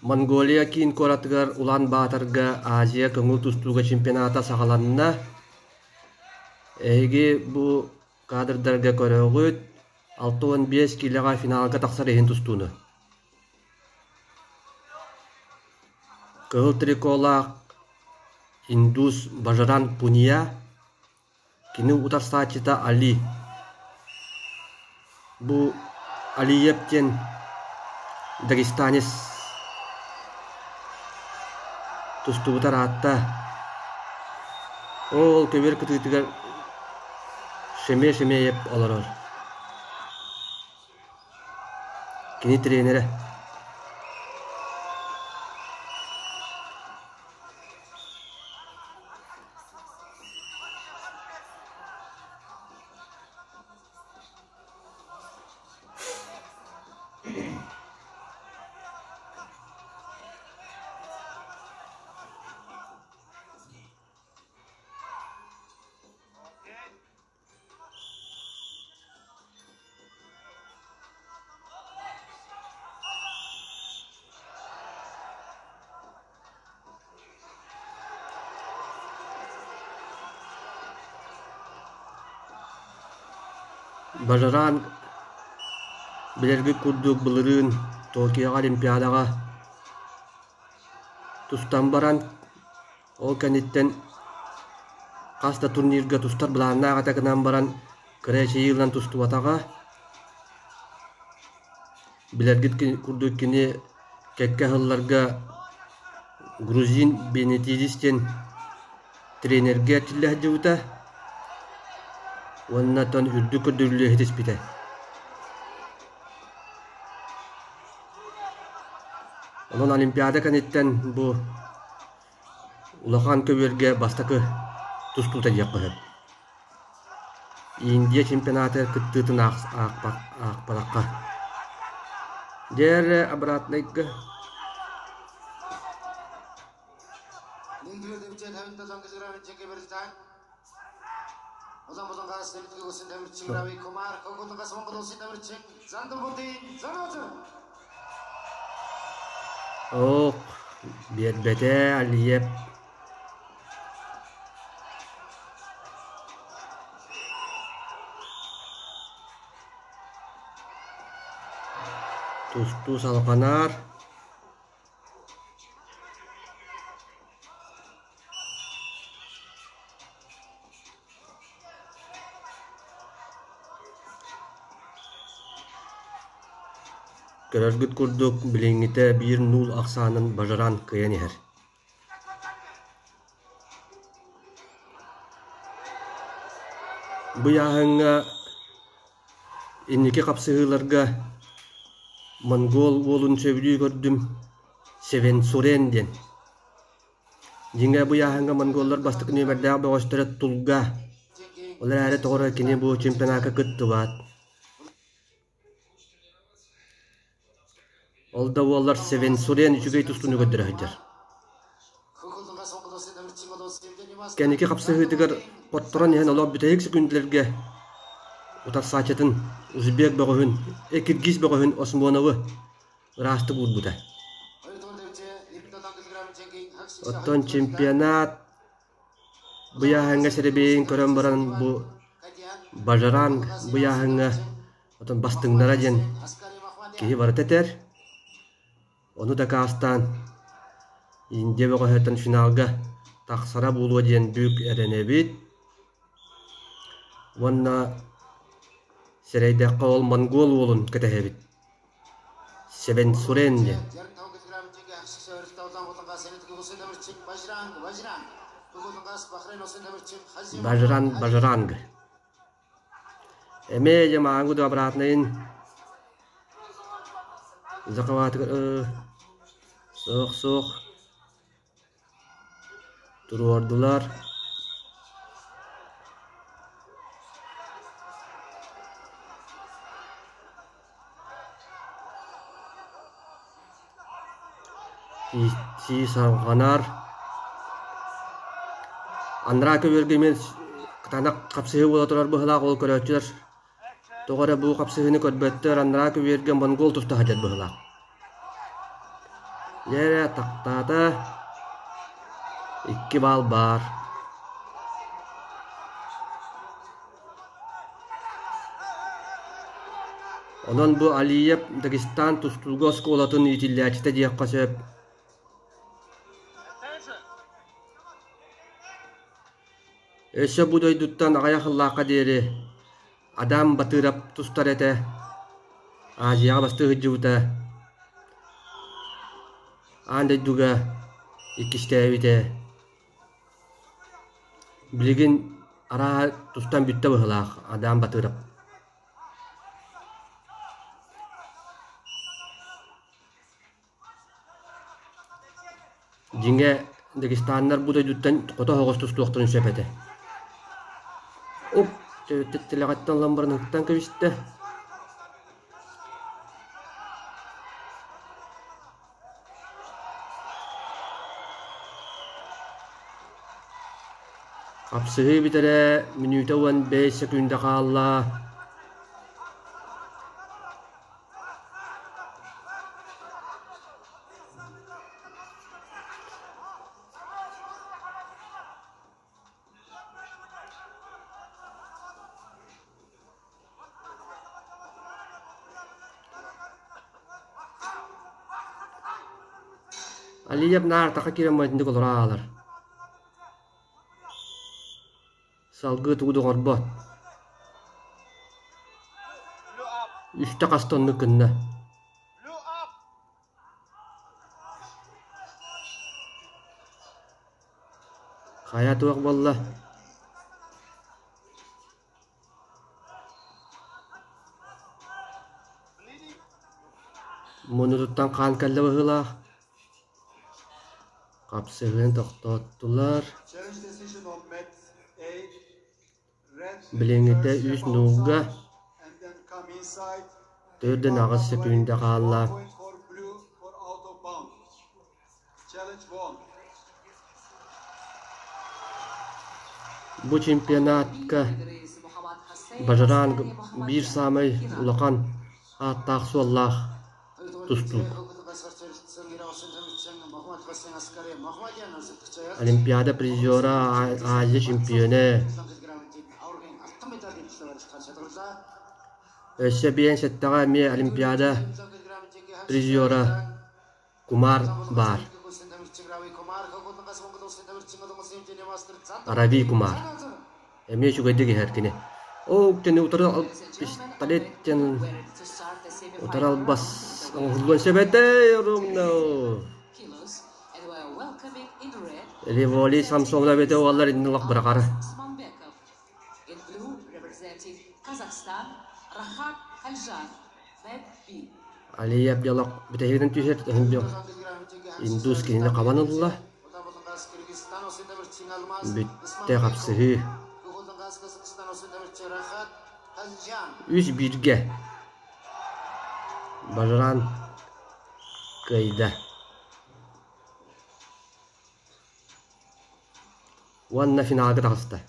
Монголия киин куоратыгар Улан-Баторга Азия көҥүл тустууга чемпионата саҕаланна. Эһиги бу кадрдарга көрөҕүт, 65 киилэҕэ финалга тахсар иһин тустууну. Кыһыл триколаах индус Бажаран Пуния, кини утарсааччыта Али. Бу Алиев диэн дагестанец тустубута ыраатта. Ол көбүөр кытыытыгар Шеме Шемеев олорор. Кини тренерэ. Бажаран билэргит курдук былырыын Токиоҕа Олимпиадаҕа тустан баран Ол кэнниттэн хас да турнирга тустар былааннаах этэ гынан баран, кыра эчэйии ылан тустубатаҕа. Билэргит курдук кини кэккэ сылларга грузин Бенетидис диэн тренергэ эрчиллэ сылдьыбыта уонна оттон үрдүк көрдөрүүлэри ситиспитэ. Онон Олимпиада кэнниттэн бу Улахан көбүөргэ бастакы тустуута диэххэ сөп. Индия чемпионатыгар кыттыытын аахпатахха. Дьэ обратнайга Ок, биэрбэтэ Алиев. Тустуу салҕанар. Көрөргүт курдук, билиҥҥитэ биир нуул ахсаанын бажаран кыайан иһэр. Бу ыйааһыҥҥа инники хапсыһыыларга монгол уолун сөбүлүү көрдүм, Севенсурен диэн. Дьиҥэ бу ыйааһыҥҥа монголлар бастакы нүөмэрдээх бөҕөстөрө Тулга. Ол эрээри тоҕо эрэ кини бу чемпионакка кыттыбат. Ол да буоллар Севенсурен үчүгэй тустууну көрдөрө сылдьар. Кэнники хапсыһыытыгар хотторон иһэн олох бүтэһик секүндэлэргэ утарсааччытын узбек бөҕөһүн, киргиз бөҕөһүн Осмоновы ыраастык уурбута. Оттон чемпионат быйааһыҥҥа сэрэбиэйин көрөн баран бу Бажаранг быйааһыҥҥа оттон бастыҥнара диэн киһи барыта этэр. Ону дакаастаан Индия бөҕөһүттэн финалга тахсара буолуо диэн бүк эрэнэбит. Уонна сэрэйдэххэ ол монгол уолун кэтэһэбит. Севенсурен диэн. Бажран Бажранг. Эмиэ дьэ мааҥҥы да обратнайын захватыгар суох суох туруордулар. Итии салҕанар. Анараа көбүөргэ эмиэ кытаанах хапсыһыы буола турар быһыылаах ол көрөөччүлэр тоҕо эрэ бу хапсыһыыны көрбөттөр анараа көбүөргэ монгол туста сылдьар быһыылаах. Дьэ эрэ тахтаата, 2 баал баар. Онон бу Алиев Дагестан тустууга оскуолатын иитиллээччитэ диэххэ сөп. Өссө бу дойдуттан аҕыйах сыллаахха диэри Адам Батыров тустар этэ, Азияҕа бастыы сылдьыбыта, аан дойдуга иккистээбитэ. Билигин арааһа тустан бүттэ быһыылаах Адам Батыров. Дьиҥэ, дагестаннар бу дойдуттан хото оһоҕос тустуохтарын сөп этэ. Оп, тилэҕиттэн ылан баран ыттан кэбистэ. Хапсыһыы бүтэрэ мүнүүтэ 15 сөкүүндэ хаалла. Алиев наартаха киирэн майдыннык олоро аалар. Салгыы тугу да оҥорбот. Үстэ хаста оннук гынна. Хайа туох буолла? Муннутуттан хаан кэллэ быһыылаах. Хапсыһыын тохтоттулар. Билиҥҥитэ үс нуулга 4-8 сөкүүндэ хаалла. Бу чемпионатка Бажаран биир саамай улахан ааттаах-суоллаах тустуук. Олимпиада призера, Азия чемпиона. Өссө 57-ҕэ эмиэ Олимпиада призера Кумар баар. Рави Кумар. Эмиэ үчүгэйдик иһэр кини. Оо, кини утары пистолет диэн утары албас оҥоһуллуон сөп этэ, ровно. Револи Самсонова эбэтэ уоллар иннин олох быраҕара. Алия Абдилов бүтэһигинэн түһэр индус кинини хабан ылла. Бүттэ хапсыһыы. Үс бииргэ Бажаран кыайда. Уонна финалга таҕыста.